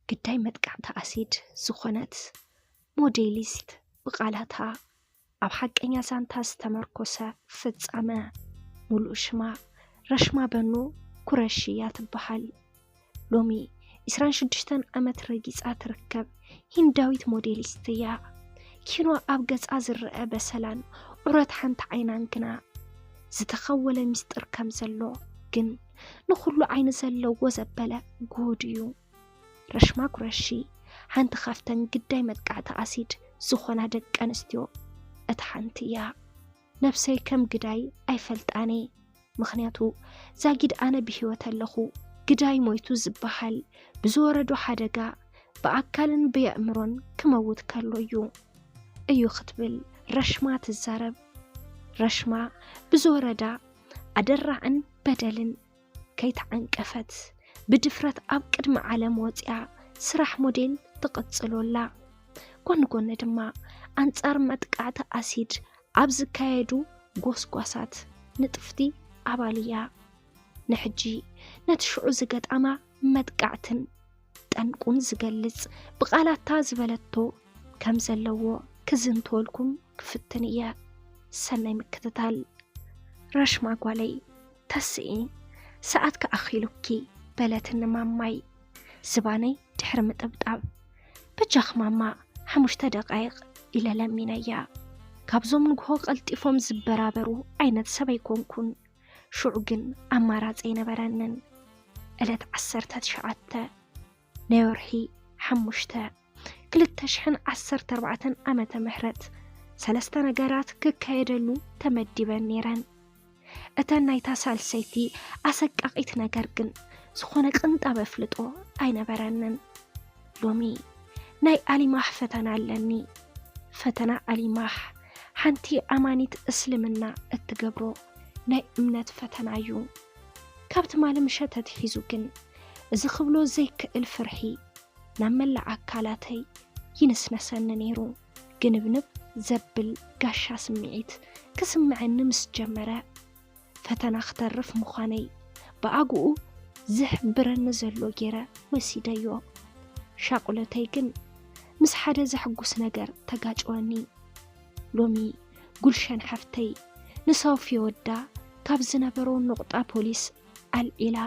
ግዳይ መጥቃዕቲ ኣሲድ ዝኾነት ሞዴሊስት ብቓላታ ኣብ ሓቀኛ ዛንታ ዝተመርኮሰ ፍጻመ። ሙሉእ ሽማ ረሽማ በኑ ኩረሺ እያ ትበሃል። ሎሚ ዕስራን ሽዱሽተን ዓመት ረጊጻ ትርከብ ሂንዳዊት ሞዴሊስት እያ። ኪኖ ኣብ ገጻ ዝረአ በሰላን ዑረት ሓንቲ ዓይናን ግና ዝተኸወለ ምስጢር ከም ዘሎ ግን ንኹሉ ዓይኒ ዘለዎ ዘበለ ጉድ እዩ። ረሽማ ኩረሺ ሓንቲ ካብተን ግዳይ መጥቃዕቲ ኣሲድ ዝኾና ደቂ ኣንስትዮ እታ ሓንቲ እያ። ነብሰይ ከም ግዳይ ኣይፈልጣን እየ፣ ምኽንያቱ ዛጊድ ኣነ ብህይወት ኣለኹ፣ ግዳይ ሞይቱ ዝበሃል ብዝወረዶ ሓደጋ ብኣካልን ብየእምሮን ክመውት ከሎ እዩ፣ እዩ ክትብል ረሽማ ትዛረብ። ረሽማ ብዝወረዳ ኣደራዕን በደልን ከይተዓንቀፈት ብድፍረት ኣብ ቅድሚ ዓለም ወፂኣ ስራሕ ሞዴል ትቕፅሎ ኣላ። ጎኒ ጎኒ ድማ ኣንፃር መጥቃዕቲ ኣሲድ ኣብ ዝካየዱ ጎስጓሳት ንጥፍቲ ኣባል እያ። ንሕጂ ነቲ ሽዑ ዝገጣማ መጥቃዕትን ጠንቁን ዝገልጽ ብቓላታ ዝበለቶ ከም ዘለዎ ክዝንትወልኩም ክፍትን እየ። ሰናይ ምክትታል። ረሽማ ጓለይ፣ ተስኢ፣ ሰዓት ከኣኺሉኪ፣ በለትኒ ማማይ ዝባነይ ድሕሪ ምጥብጣብ። በጃኺ ማማ፣ ሓሙሽተ ደቃይቕ፣ ኢለ ለሚነያ። ካብዞም ንግሆ ቀልጢፎም ዝበራበሩ ዓይነት ሰብ ኣይኮንኩን። ሽዑ ግን ኣማራጺ ኣይነበረንን። ዕለት ዓሰርተ ትሽዓተ ናይ ወርሒ ሓሙሽተ ክልተ ሽሕን ዓሰርተ ኣርባዕተን ዓመተ ምህረት ሰለስተ ነገራት ክካየደሉ ተመዲበን ነይረን። እተን ናይታ ሳልሰይቲ ኣሰቃቒት ነገር ግን ዝኾነ ቅንጣብ ኣፍልጦ ኣይነበረንን። ሎሚ ናይ ኣሊማሕ ፈተና ኣለኒ። ፈተና ኣሊማሕ ሓንቲ ኣማኒት እስልምና እትገብሮ ናይ እምነት ፈተና እዩ። ካብ ትማሊ ምሸት ተትሒዙ ግን እዚ ክብሎ ዘይክእል ፍርሒ ናብ መላእ ኣካላተይ ይንስነሰኒ ነይሩ። ግንብንብ ዘብል ጋሻ ስምዒት ክስምዐኒ ምስ ጀመረ፣ ፈተና ክተርፍ ምዃነይ ብኣግኡ ዝሕብረኒ ዘሎ ገይረ ወሲደዮ። ሻቑሎተይ ግን ምስ ሓደ ዘሕጉስ ነገር ተጋጭወኒ። ሎሚ ጉልሸን ሓፍተይ ንሳውፊ ወዳ ካብ ዝነበሮ ኑቕጣ ፖሊስ ኣልዒላ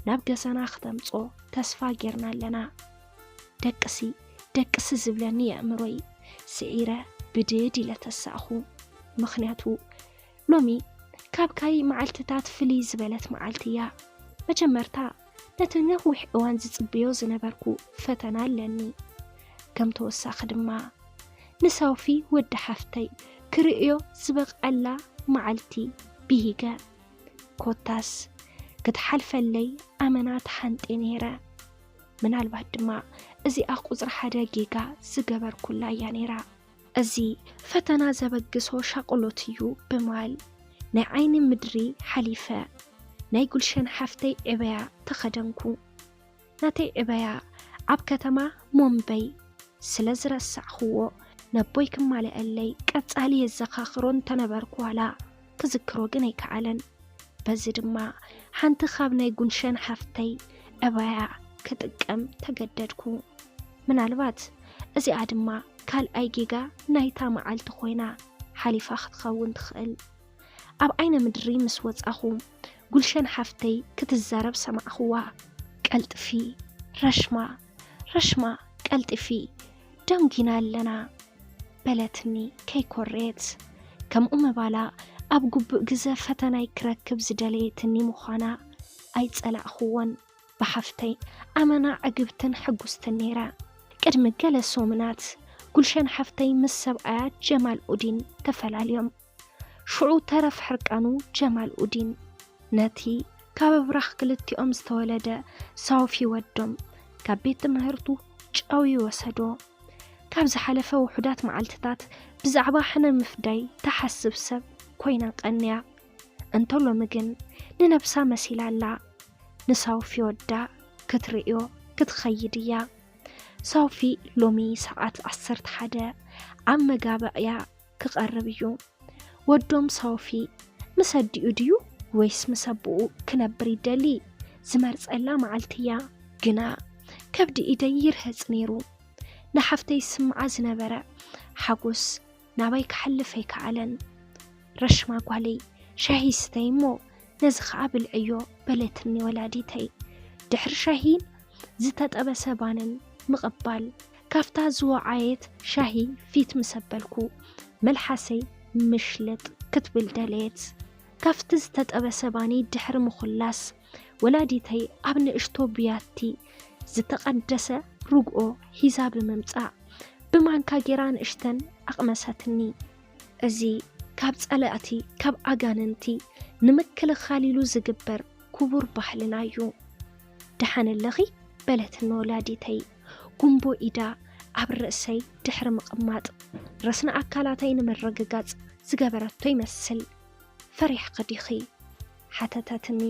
ናብ ገዛና ክተምጾ ተስፋ ጌርና ኣለና። ደቅሲ ደቅሲ ዝብለኒ የእምሮይ ስዒረ ብድድ ኢለ ተሳእኹ። ምኽንያቱ ሎሚ ካብ ካይ መዓልትታት ፍልይ ዝበለት መዓልቲ እያ። መጀመርታ ነቲ ነዊሕ እዋን ዝጽብዮ ዝነበርኩ ፈተና ኣለኒ። ከም ተወሳኺ ድማ ንሳውፊ ወዲ ሓፍተይ ክርእዮ ዝበቕዐላ መዓልቲ ብሂገ። ኮታስ ክትሓልፈለይ ኣመና ተሓንጤ ነይረ። ምናልባት ድማ እዚኣ ቁጽሪ ሓደ ጌጋ ዝገበርኩላ እያ ነይራ። እዚ ፈተና ዘበግሶ ሻቕሎት እዩ ብምባል ናይ ዓይኒ ምድሪ ሓሊፈ ናይ ጉልሸን ሓፍተይ ዕበያ ተኸደንኩ። ናተይ ዕበያ ኣብ ከተማ ሞምበይ ስለ ዝረሳዕኽዎ ነቦይ ክማልአለይ ቀጻሊ የዘኻኽሮ እንተነበርኩ ዋላ ክዝክሮ ግን ኣይከኣለን። በዚ ድማ ሓንቲ ካብ ናይ ጉንሸን ሓፍተይ ዕባያ ክጥቀም ተገደድኩ። ምናልባት እዚኣ ድማ ካልኣይ ጌጋ ናይታ መዓልቲ ኮይና ሓሊፋ ክትኸውን ትኽእል። ኣብ ዓይነ ምድሪ ምስ ወጻኹ ጉልሸን ሓፍተይ ክትዛረብ ሰማዕኽዋ። ቀልጥፊ ረሽማ፣ ረሽማ ቀልጥፊ፣ ደንጊና ኣለና በለትኒ ከይኮረየት። ከምኡ ምባላ ኣብ ግቡእ ግዘ ፈተናይ ክረክብ ዝደለየትኒ ምዃና ኣይጸላእኽዎን። ብሓፍተይ ኣመና ዕግብትን ሕጉስትን ነይረ። ቅድሚ ገለ ሰሙናት ጉልሸን ሓፍተይ ምስ ሰብኣያ ጀማል ኡዲን ተፈላልዮም። ሽዑ ተረፍ ሕርቃኑ ጀማል ኡዲን ነቲ ካብ ኣብራኽ ክልቲኦም ዝተወለደ ሳውፊ ወዶም ካብ ቤት ትምህርቱ ጨውዩ ወሰዶ። ካብ ዝሓለፈ ውሑዳት መዓልትታት ብዛዕባ ሕነ ምፍዳይ ትሓስብ ሰብ ኮይና ቀንያ። እንተ ሎሚ ግን ንነብሳ መሲላ ኣላ። ንሳውፊ ወዳ ክትርእዮ ክትኸይድ እያ። ሳውፊ ሎሚ ሰዓት ዓሰርተ ሓደ ኣብ መጋብእያ ክቐርብ እዩ። ወዶም ሳውፊ ምስ ኣዲኡ ድዩ ወይስ ምስ ኣቦኡ ክነብር ይደሊ? ዝመርጸላ መዓልቲ እያ። ግና ከብዲ ኢደይ ይርህጽ ነይሩ። ንሓፍተይ ዝስምዓ ዝነበረ ሓጎስ ናባይ ክሓልፍ ኣይከኣለን። "ረሽማ ጓለይ፣ ሻሂ ስተይ እሞ ነዚ ኸኣ ብልዕዮ" በለትኒ ወላዲተይ። ድሕሪ ሻሂን ዝተጠበሰ ባንን ምቕባል፣ ካብታ ዝወዓየት ሻሂ ፊት ምስ ኣበልኩ፣ መልሓሰይ ምሽልጥ ክትብል ደለየት። ካብቲ ዝተጠበሰ ባኒ ድሕሪ ምኹላስ፣ ወላዲተይ ኣብ ንእሽቶ ብያቲ ዝተቐደሰ ርግኦ ሒዛ ብምምጻእ፣ ብማንካ ጌራ ንእሽተን ኣቕመሰትኒ። እዚ ካብ ጸላእቲ፣ ካብ ኣጋንንቲ ንምክልኻል ኢሉ ዝግበር ክቡር ባህልና እዩ። "ደሓን ኣለኺ?" በለትኒ ወላዲተይ፣ ጉንቦ ኢዳ ኣብ ርእሰይ ድሕሪ ምቕማጥ፣ ረስኒ ኣካላተይ ንምርግጋጽ ዝገበረቶ ይመስል። "ፈሪሕኺ ዲኺ?" ሓተተትኒ፣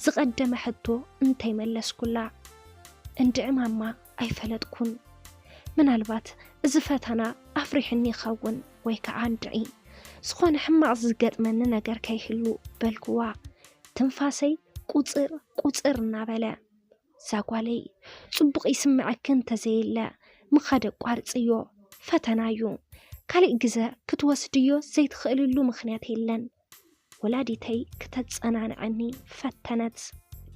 ዝቐደመ ሕቶ እንተይመለስኩላ። "እንድዒ ማማ፣ ኣይፈለጥኩን። ምናልባት እዚ ፈተና ኣፍሪሕኒ ይኸውን ወይ ከዓ እንድዒ ዝኾነ ሕማቕ ዝገጥመኒ ነገር ከይህሉ" በልክዋ፣ ትንፋሰይ ቁጽር ቁጽር እናበለ። "ዛጓለይ፣ ጽቡቕ ይስምዐኪ እንተዘየለ፣ ምኻድ ኣቋርጽዮ። ፈተና እዩ። ካሊእ ግዘ ክትወስድዮ ዘይትኽእልሉ ምኽንያት የለን" ወላዲተይ ክተጸናንዐኒ ፈተነት።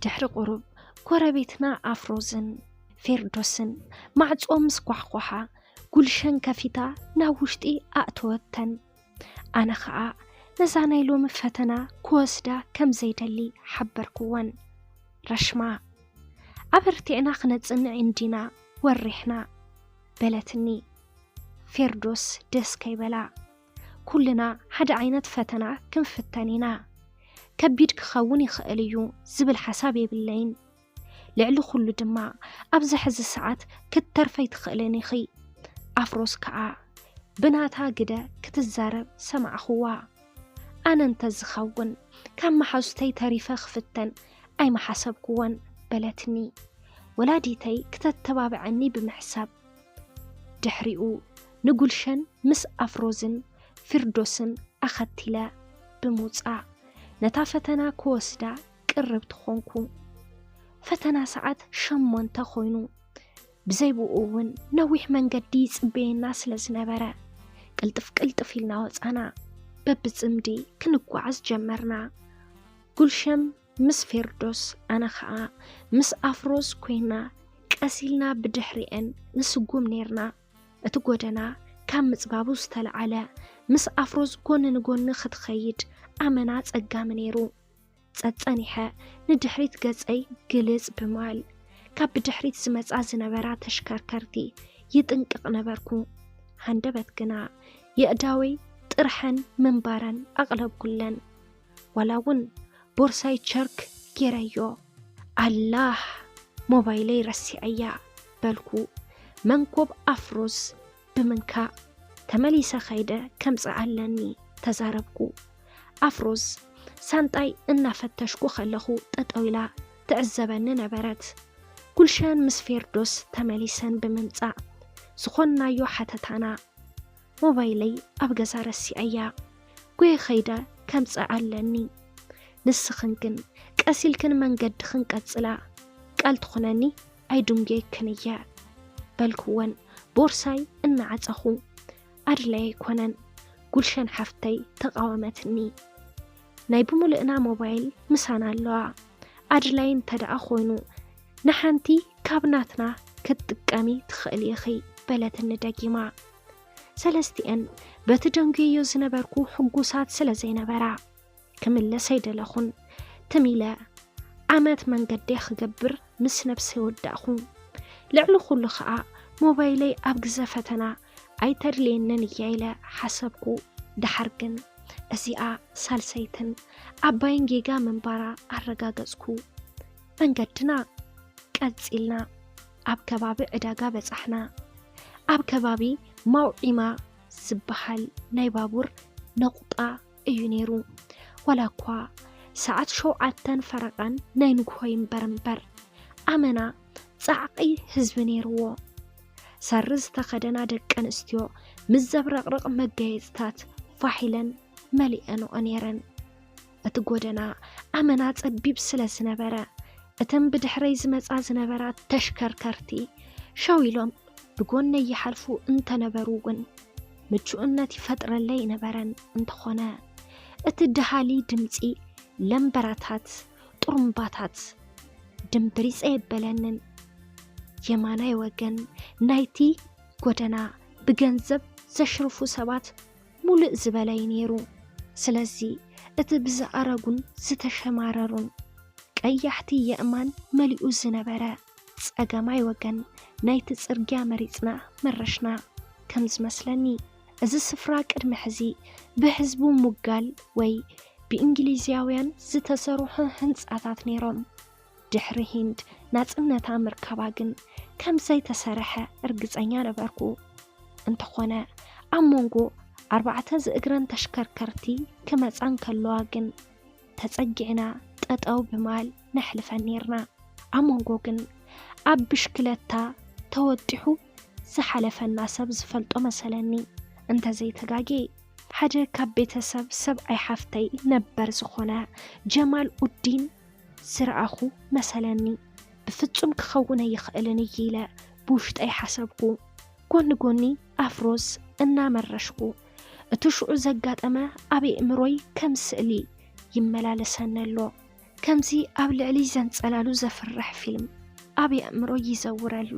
ድሕሪ ቁሩብ፣ ጎረቤትና ኣፍሮዝን ፌርዶስን ማዕጾ ምስ ኳሕኳሓ፣ ጉልሸን ከፊታ ናብ ውሽጢ ኣእተወተን። ኣነ ኸኣ ነዛ ናይ ሎሚ ፈተና ክወስዳ ከም ዘይደሊ ሓበርክወን። "ረሽማ፣ ኣበርቲዕና ክነጽንዕ እንዲና ወሪሕና" በለትኒ። ፌርዶስ ደስ ከይበላ፣ "ኩልና ሓደ ዓይነት ፈተና ክንፍተን ኢና። ከቢድ ክኸውን ይኽእል እዩ ዝብል ሓሳብ የብለይን። ልዕሊ ኩሉ ድማ ኣብዚ ሕዚ ሰዓት ክትተርፈይ ትኽእልን ኢኺ።" ኣፍሮስ ከኣ ብናታ ግደ ክትዛረብ ሰማዕኽዋ። "ኣነ እንተዝኸውን ካብ መሓዙተይ ተሪፈ ክፍተን ኣይምሓሰብክዎን" በለትኒ፣ ወላዲተይ ክተተባብዐኒ ብምሕሳብ። ድሕሪኡ ንጉልሸን ምስ ኣፍሮዝን ፊርዶስን ኣኸቲለ ብምውጻእ፣ ነታ ፈተና ክወስዳ ቅርብቲ ኾንኩ። ፈተና ሰዓት ሸሞንተ ኮይኑ፣ ብዘይ ብኡ እውን ነዊሕ መንገዲ ይጽበየና ስለ ዝነበረ፣ ቅልጥፍ ቅልጥፍ ኢልና ወጻና። በብጽምዲ ክንጓዓዝ ጀመርና። ጉልሸም ምስ ፌርዶስ፣ ኣነ ኸኣ ምስ ኣፍሮዝ ኮይና፣ ቀስ ኢልና ብድሕሪኤን ንስጉም ኔርና። እቲ ጎደና ካብ ምጽባቡ ዝተለዓለ፣ ምስ ኣፍሮዝ ጎኒ ንጎኒ ክትኸይድ ኣመና ጸጋሚ ኔሩ። ጸጸኒሐ ንድሕሪት ገጸይ ግልጽ ብምባል፣ ካብ ብድሕሪት ዝመጻ ዝነበራ ተሽከርከርቲ ይጥንቅቕ ነበርኩ። ሃንደበት ግና የእዳወይ ጥርሐን ምንባረን ኣቕለብኩለን። ዋላ እውን ቦርሳይ ቸርክ ጌረዮ። "ኣላህ፣ ሞባይለይ ረሲዐያ" በልኩ። መንኮብ ኣፍሮዝ ብምንካእ፣ "ተመሊሰ ከይደ ከምጽእ ኣለኒ" ተዛረብኩ። ኣፍሮዝ ሳንጣይ እናፈተሽኩ ከለኹ ጠጠው ኢላ ትዕዘበኒ ነበረት። ጉልሸን ምስ ፌርዶስ ተመሊሰን ብምምጻእ፣ ዝኾንናዮ ሓተታና። "ሞባይለይ ኣብ ገዛ ረሲዐያ፣ ጎየ ከይደ ከምጽእ ኣለኒ። ንስኽን ግን ቀስ ኢልክን መንገድኽን ቀጽላ፣ ቃል ትኹነኒ ኣይድንጉየክን እየ" በልክወን ቦርሳይ እናዓጸኹ። "ኣድላይ ኣይኮነን" ጉልሸን ሓፍተይ ተቓወመትኒ። "ናይ ብምሉእና ሞባይል ምሳና ኣለዋ። ኣድላይ እንተ ደኣ ኮይኑ፣ ንሓንቲ ካብ ናትና ክትጥቀሚ ትኽእሊ ኢኺ" በለትኒ ደጊማ። ሰለስቲኤን በቲ ደንጉየዮ ዝነበርኩ ሕጉሳት ስለ ዘይነበራ፣ ክምለስ ኣይደለኹን። ትም ኢለ ዓመት መንገደይ ክገብር ምስ ነብሰይ ወዳእኹ። ልዕሊ ኩሉ ኸኣ፣ ሞባይለይ ኣብ ግዘ ፈተና ኣይተድልየንን እያ ኢለ ሓሰብኩ። ደሓር ግን፣ እዚኣ ሳልሰይትን ዓባይን ጌጋ ምንባራ ኣረጋገጽኩ። መንገድና ቀጺልና፣ ኣብ ከባቢ ዕዳጋ በጻሕና። ኣብ ከባቢ ማውዒማ ዝበሃል ናይ ባቡር ነቑጣ እዩ ነይሩ። ዋላ እኳ ሰዓት ሸውዓተን ፈረቓን ናይ ንግሆ ይንበር እምበር፣ ኣመና ጻዕቒ ህዝቢ ነይርዎ። ሳሪ ዝተኸደና ደቂ ኣንስትዮ ምስ ዘብረቕርቕ መጋየጽታት ፋሕ ኢለን መሊአንኦ ነይረን። እቲ ጎደና ኣመና ጸቢብ ስለ ዝነበረ፣ እተን ብድሕረይ ዝመጻ ዝነበራ ተሽከርከርቲ ሸው ኢሎም ብጎነይ ይሓልፉ እንተነበሩ እውን፣ ምቹእነት ይፈጥረለይ ኣይነበረን። እንተኾነ፣ እቲ ደሃሊ ድምጺ ለምበራታት፣ ጥሩምባታት ድምብሪጸ የበለንን። የማናይ ወገን ናይቲ ጎደና ብገንዘብ ዘሽርፉ ሰባት ሙሉእ ዝበለ እዩ ነይሩ። ስለዚ፣ እቲ ብዝኣረጉን ዝተሸማረሩን ቀያሕቲ የእማን መሊኡ ዝነበረ ጸጋማይ ወገን ናይቲ ጽርግያ መሪጽና መረሽና። ከም ዝመስለኒ፣ እዚ ስፍራ ቅድሚ ሕዚ ብህዝቡ ሙጋል ወይ ብእንግሊዝያውያን ዝተሰርሑ ህንጻታት ነይሮም። ድሕሪ ሂንድ ናጽነታ ምርካባ ግን ከም ዘይተሰርሐ እርግጸኛ ነበርኩ። እንተኾነ፣ ኣብ መንጎ ኣርባዕተ ዝእግረን ተሽከርከርቲ ክመጻ እንከለዋ ግን፣ ተጸጊዕና ጠጠው ብምባል ነሕልፈን ኔርና። ኣብ መንጎ ግን ኣብ ብሽክለታ ተወጢሑ ዝሓለፈና ሰብ ዝፈልጦ መሰለኒ። እንተዘይተጋጌ፣ ሓደ ካብ ቤተሰብ ሰብኣይ ሓፍተይ ነበር ዝኾነ ጀማል ኡዲን ዝረኣኹ መሰለኒ። ብፍጹም ክኸውን ኣይኽእልን እዩ ኢለ ብውሽጠይ ሓሰብኩ። ጎኒ ጎኒ ኣፍሮስ እናመረሽኩ፣ እቲ ሽዑ ዘጋጠመ ኣብ ኣእምሮይ ከም ስእሊ ይመላለሰኒ ኣሎ። ከምዚ ኣብ ልዕሊ ዘንጸላሉ ዘፍርሕ ፊልም ኣብ ኣእምሮይ ይዘውር ኣሎ።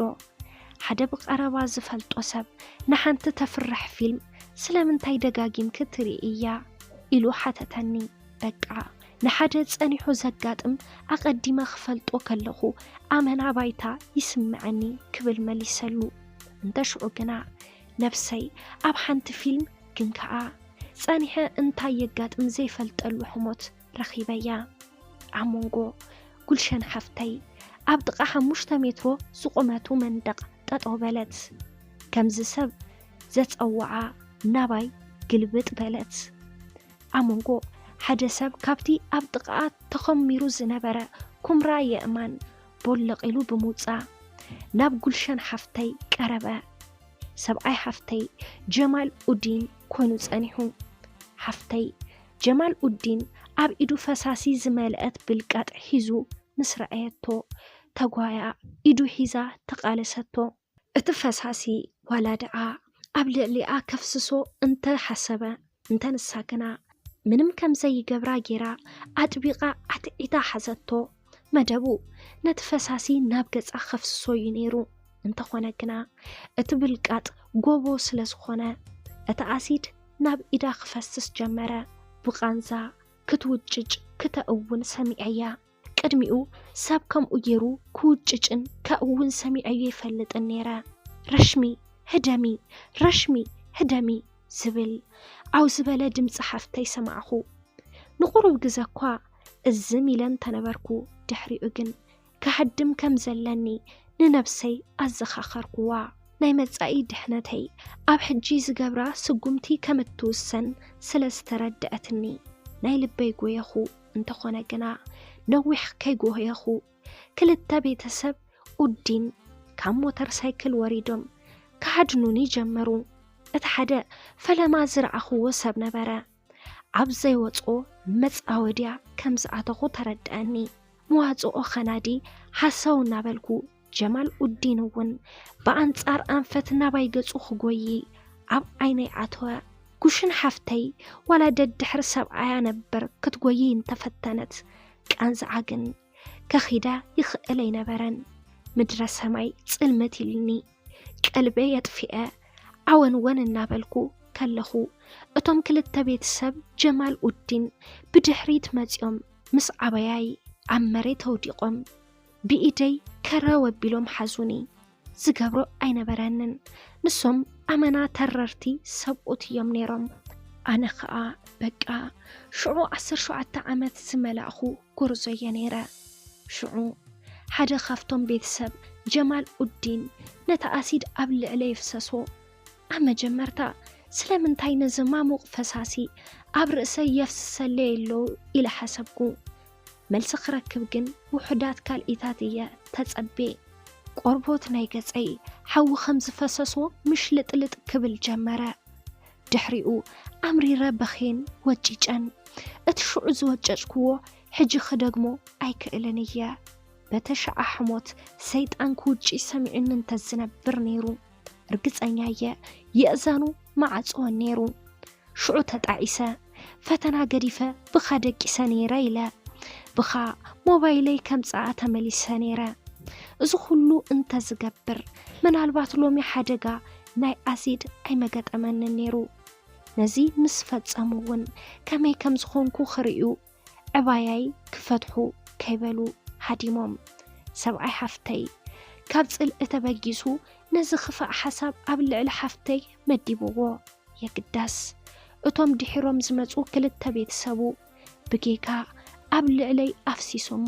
ሓደ ብቐረባ ዝፈልጦ ሰብ ንሓንቲ ተፍርሕ ፊልም ስለምንታይ ደጋጊምኪ ትርእይያ? ኢሉ ሓተተኒ። በቃ፣ ንሓደ ጸኒሑ ዘጋጥም ኣቐዲመ ክፈልጦ ከለኹ ኣመና ባይታ ይስምዐኒ ክብል መሊሰሉ። እንተ ሽዑ ግና ነብሰይ ኣብ ሓንቲ ፊልም ግን ከኣ ጸኒሐ እንታይ የጋጥም ዘይፈልጠሉ ሕሞት ረኺበያ። ኣብ መንጎ ጉልሸን ሓፍተይ ኣብ ጥቓ ሓሙሽተ ሜትሮ ዝቑመቱ መንደቕ ጠጠው በለት። ከምዚ ሰብ ዘጸውዓ ናባይ ግልብጥ በለት። ኣብ መንጎ ሓደ ሰብ ካብቲ ኣብ ጥቓኣ ተኸሚሩ ዝነበረ ኩምራ የእማን ቦለቕ ኢሉ ብምውጻእ ናብ ጉልሸን ሓፍተይ ቀረበ። ሰብኣይ ሓፍተይ ጀማል ኡዲን ኮይኑ ጸኒሑ። ሓፍተይ ጀማል ኡዲን ኣብ ኢዱ ፈሳሲ ዝመልአት ብልቃጥ ሒዙ ምስ ረኣየቶ፣ ተጓያ ኢዱ ሒዛ ተቓለሰቶ። እቲ ፈሳሲ ዋላ ደኣ ኣብ ልዕሊኣ ከፍስሶ እንተ ሓሰበ፣ እንተ ንሳ ግና ምንም ከም ዘይገብራ ጌራ ኣጥቢቓ ዓትዒታ ሓዘቶ። መደቡ ነቲ ፈሳሲ ናብ ገጻ ከፍስሶ እዩ ነይሩ። እንተኾነ ግና እቲ ብልቃጥ ጎቦ ስለ ዝኾነ፣ እቲ ኣሲድ ናብ ኢዳ ክፈስስ ጀመረ። ብቓንዛ ክትውጭጭ ክተእውን ሰሚዐያ። ቅድሚኡ ሰብ ከምኡ ገይሩ ክውጭጭን ከእውን ሰሚዐዮ ኣይፈልጥን ነይረ። "ረሽሚ፣ ህደሚ፣ ረሽሚ፣ ህደሚ" ዝብል ዓው ዝበለ ድምጺ ሓፍተይ ሰማዕኹ። ንቑሩብ ግዘ እኳ እዝም ኢለ እንተነበርኩ፣ ድሕሪኡ ግን ክሃድም ከም ዘለኒ ንነብሰይ ኣዘኻኸርኩዋ። ናይ መጻኢ ድሕነተይ ኣብ ሕጂ ዝገብራ ስጉምቲ ከም እትውሰን ስለ ዝተረድአትኒ፣ ናይ ልበይ ጎየኹ። እንተኾነ ግና፣ ነዊሕ ከይጎየኹ፣ ክልተ ቤተሰብ ኡዲን ካብ ሞተር ሳይክል ወሪዶም ክሃድኑኒ ጀመሩ። እቲ ሓደ ፈለማ ዝረኣኹዎ ሰብ ነበረ። ኣብ ዘይወጽኦ መጻወድያ ከም ዝኣተኹ ተረድኣኒ። መዋጽኦ ኸናዲ ሃሰው እናበልኩ፣ ጀማል ኡዲን እውን ብኣንጻር ኣንፈት ናባይ ገጹ ክጎዪ ኣብ ዓይነይ ኣተወ። ጉሽን ሓፍተይ ዋላ ደድሕሪ ሰብኣያ ነበር ክትጎዪ እንተፈተነት፣ ቃንዝዓ ግን ከኺዳ ይኽእል ኣይነበረን። ምድረ ሰማይ ጽልምት ኢሉኒ። ቀልበይ ኣጥፊኤ ዓወንወን እናበልኩ ከለኹ፣ እቶም ክልተ ቤተሰብ ጀማል ኡዲን ብድሕሪት መጺኦም ምስ ዓበያይ ኣብ መሬት ኣውዲቖም ብኢደይ ከረው ኣቢሎም ሓዙኒ። ዝገብሮ ኣይነበረንን። ንሶም ኣመና ተረርቲ ሰብኡት እዮም ነይሮም። ኣነ ኸኣ በቃ ሽዑ ዓሰርተ ሸውዓተ ዓመት ዝመላእኹ ጎርዞ እየ ነይረ። ሽዑ ሓደ ካብቶም ቤተሰብ ጀማል ኡዲን ነቲ ኣሲድ ኣብ ልዕለይ የፍሰሶ። ኣብ መጀመርታ ስለምንታይ ነዚ ማሙቕ ፈሳሲ ኣብ ርእሰይ የፍስሰለይ ኣሎ ኢለ ሓሰብኩ። መልሲ ክረክብ ግን ውሑዳት ካልኢታት እየ ተጸቤ። ቆርቦት ናይ ገጸይ ሓዊ ከም ዝፈሰሶ ምሽልጥልጥ ክብል ጀመረ። ድሕሪኡ ኣምሪረ በኽየን ወጪጨን። እቲ ሽዑ ዝወጨጭክዎ ሕጂ ክደግሞ ኣይክእልን እየ። በተሸዓሕሞት ሰይጣን ክውጪ ሰሚዑኒ እንተዝነብር ነይሩ፣ ርግጸኛ እየ የእዛኑ መዓጽወን ነይሩ። ሽዑ ተጣዒሰ። ፈተና ገዲፈ ብኻ ደቂሰ ነይረ ኢለ። ብኻ ሞባይለይ ከምጽኣ ተመሊሰ ነይረ። እዚ ኩሉ እንተዝገብር፣ ምናልባት ሎሚ ሓደጋ ናይ ኣሲድ ኣይመገጠመንን ነይሩ። ነዚ ምስ ፈጸሙ እውን ከመይ ከም ዝኾንኩ ክርእዩ ዕባያይ ክፈትሑ ከይበሉ ሃዲሞም። ሰብኣይ ሓፍተይ ካብ ጽልኢ ተበጊሱ ነዚ ክፋእ ሓሳብ ኣብ ልዕሊ ሓፍተይ መዲብዎ። የግዳስ እቶም ድሒሮም ዝመጹ ክልተ ቤተሰቡ ብጌጋ ኣብ ልዕለይ ኣፍሲሶሞ።